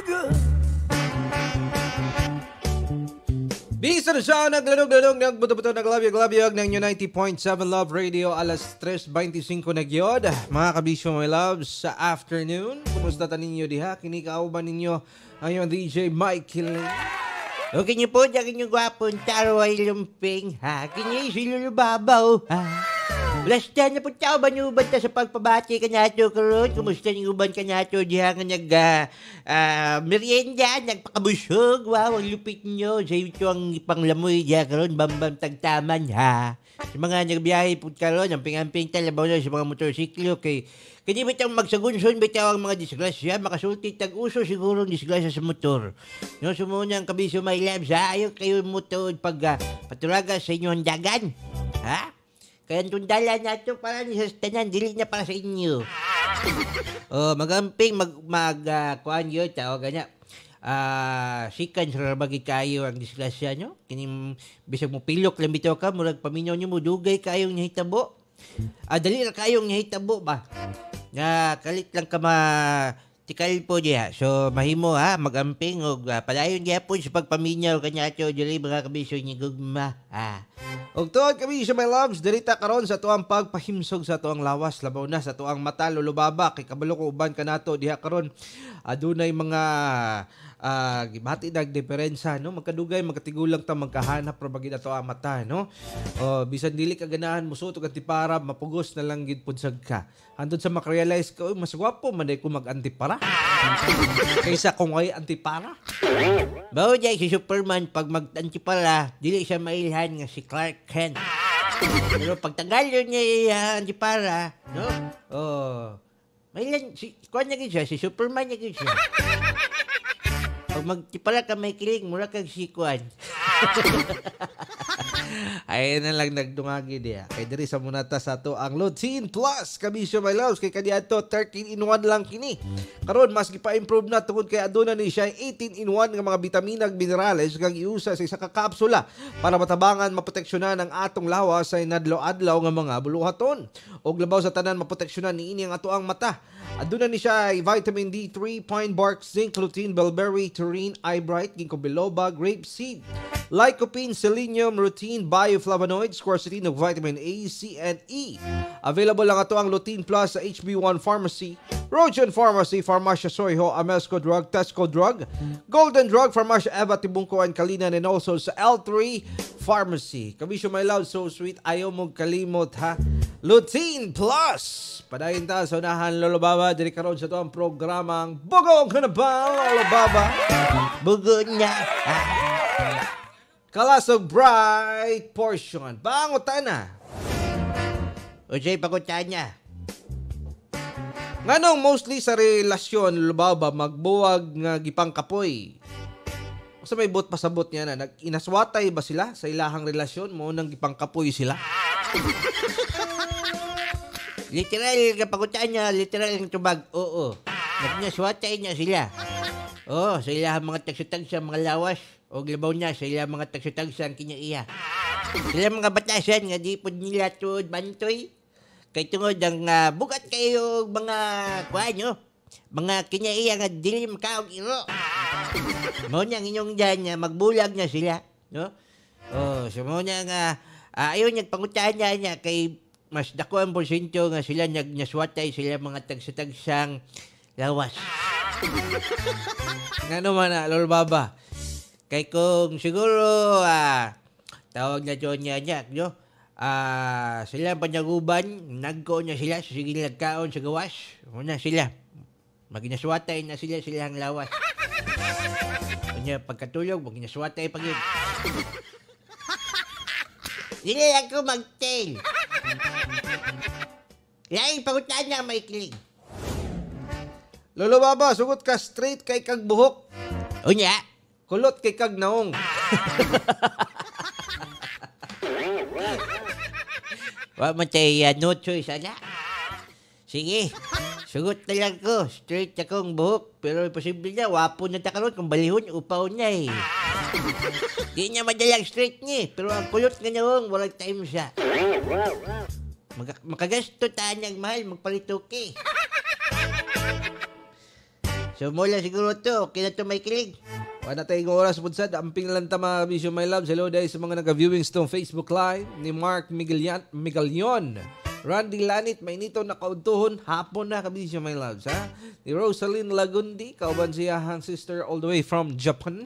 good. Bisa na siya, naglanog-lanog, nagbuto-buto, naglabyag-labyag ng 90.7 Love Radio, alas 3:25 na gyud. Mga kabisyo, my loves, sa afternoon. Kumusta ta ninyo diha? Kinikaw ba ninyo ang iyong DJ Mike Kiling? O kinyo po, dyan kinyo gwapon, taro ay lumping, ha? Kinyo silulubabaw, ha? Lasta na po tao ba niyo ta sa pagpabati ka nato karon? Kumusta niyo uban ka nato diha nga nag merienda, nagpakabusog, wow, ang lupit niyo. Sa ito ang panglamoy diha karon, bambam tagtaman, ha? Sa mga nagbiyahe po karon, ang pingamping talabaw na sa mga motorsiklo kay kini bitang magsagunson bitaw ang mga disgrasya, makasulti tag-uso siguro ang disgrasya sa motor. No, sumuna ang kabisyo, my loves, ha? Ayaw kayo motor pag paturaga sa inyong dagan. Ha? Kaya ang tundala nato para ni sa tanan, dili na para sa inyo. Oh, magamping mag mag kuan yun, tawag na. Sikan sa bagi kayo ang disgrasya nyo. Kining bisag mo pilok lang bitaw ka, murag paminaw nyo mo dugay kayong nahitabo. Dali ra kayong nahitabo ba? Nga kalit lang ka ma tikal po diha. So mahimo ha magamping og padayon gyapon sa pagpaminaw kaniadto diri mga kabisyo ni gugma. Ha. Og tuod kami sa my loves, dirita karon sa tuang pagpahimsog sa tuang lawas, labaw na sa tuang mata, lulubaba, kay kabalo ko uban kanato diha karon adunay mga gibati nag diferensya, no, magkadugay magkatigulang ta magkahanap ra bagid ato ang mata, no. Oh, bisan dili ka ganahan musuot og antipara, mapugos na lang gid pud sad ka. Hantod sa makarealize ka, "Uy, mas gwapo man day ko mag-antipara kaysa kung ay antipara." Bao jay si Superman pag mag-antipara, dili siya mailhan nga si Clark Kent. Pero pag tanggalon niya antipara, no? Oh, mailhan si kuan na gid siya, si Superman na gid siya. Pag magtipara ka may kiling, mura kag si kuan. Ay na lang nagdungagi diya. Kay diri sa munata sa ato ang Lutein Plus. Kabisyo my loves, kay kaniadto 13 in 1 lang kini. Karon mas gipa-improve na tungod kay aduna ni siya 18 in 1 nga mga bitamina ug minerales kang iusa sa isa ka kapsula para matabangan, maproteksyonan ang atong lawas sa inadlaw-adlaw nga mga buluhaton. Og labaw sa tanan, maproteksyonan niini ang ato ang mata. Aduna ni siya vitamin D3, pine bark, zinc, lutein, bilberry, taurine, eyebright, ginkgo biloba, grape seed, lycopene, selenium, rutin, bioflavonoids, quercetin ug vitamin A, C, and E. Available lang ato ang Lutein Plus sa HB1 Pharmacy, Rojan Pharmacy, Farmacia Soyho, Amesco Drug, Tesco Drug, Golden Drug, Farmacia Eva Tibungko and Kalinan, and also sa L3 Pharmacy. Kabisyo my love, so sweet, ayaw mo kalimot ha. Lutein Plus! Padayon ta sa unahan, Lolo Baba, diri karon sa to ang programang Bugong ka na ba, Lolo Baba? Bugo na. Ha? Kalasog Bright Portion. Bango na. O siya'y pakutan niya. Nganong mostly sa relasyon, Lolo Baba, magbuwag nga gipangkapoy? Sa may bot pasabot niya na, nag-inaswatay ba sila sa ilahang relasyon? Mo nang gipangkapoy sila? Literal nga pakutan niya, literal ang tubag. Oo. Nagnaswatay niya sila. Oo, sa ilahang mga tagsa-tagsa, mga lawas. O labaw niya sa ilang mga tagsa-tagsa ang kinaiya. Sila mga batasan nga di pod nila tuod bantoy. Kay tungod ang bugat kayo mga kuan nyo, mga kinaiya nga dili makaog iro. Mao niya ang inyong dyan nga magbulag na sila, no? Oh, so mao niya nga ayaw niya pangutahan niya niya kay mas dako ang porsyento nga sila nagnaswatay sila mga tagsa-tagsang lawas. Ngano man na, Lolo Baba? Kay kung siguro tawag na doon niya niya, no? Sila ang panyaguban, nagko niya sila, sige nagkaon sa gawas. Una sila. Maginaswatay na sila silang lawas. Kanya pagkatulog, maginaswatay pag yun. Dili ako mag-tail. Laing pangutan na may kiling. Lolo Baba, sugot ka straight kay kag buhok. Unya. Kulot kay kag naong. Wa man tay no choice ana. Sige. Sugot na lang ko. Straight akong buhok. Pero posible na, wapo na ta karon kung balihon, upaw na eh. Di niya madalang straight ni. Pero ang kulot nga naong, walang time siya. Makagasto ta niyang mahal, magpalitoke. So mula siguro to, okay na to, may kilig. Wala tayong oras pud sad. Amping lang ta, mga kabisyo, my loves. Hello dahil sa mga nag-viewing sa Facebook Live ni Mark Miguelian, Migalion. Randy Lanit, may nito nakaudtuhon. Hapon na, kabisyo, my loves. Ha? Ni Rosaline Lagundi, kauban siya ang sister all the way from Japan.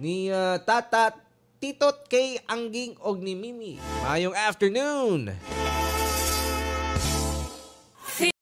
Ni Tata Titot K. Angging og ni Mimi. Maayong afternoon.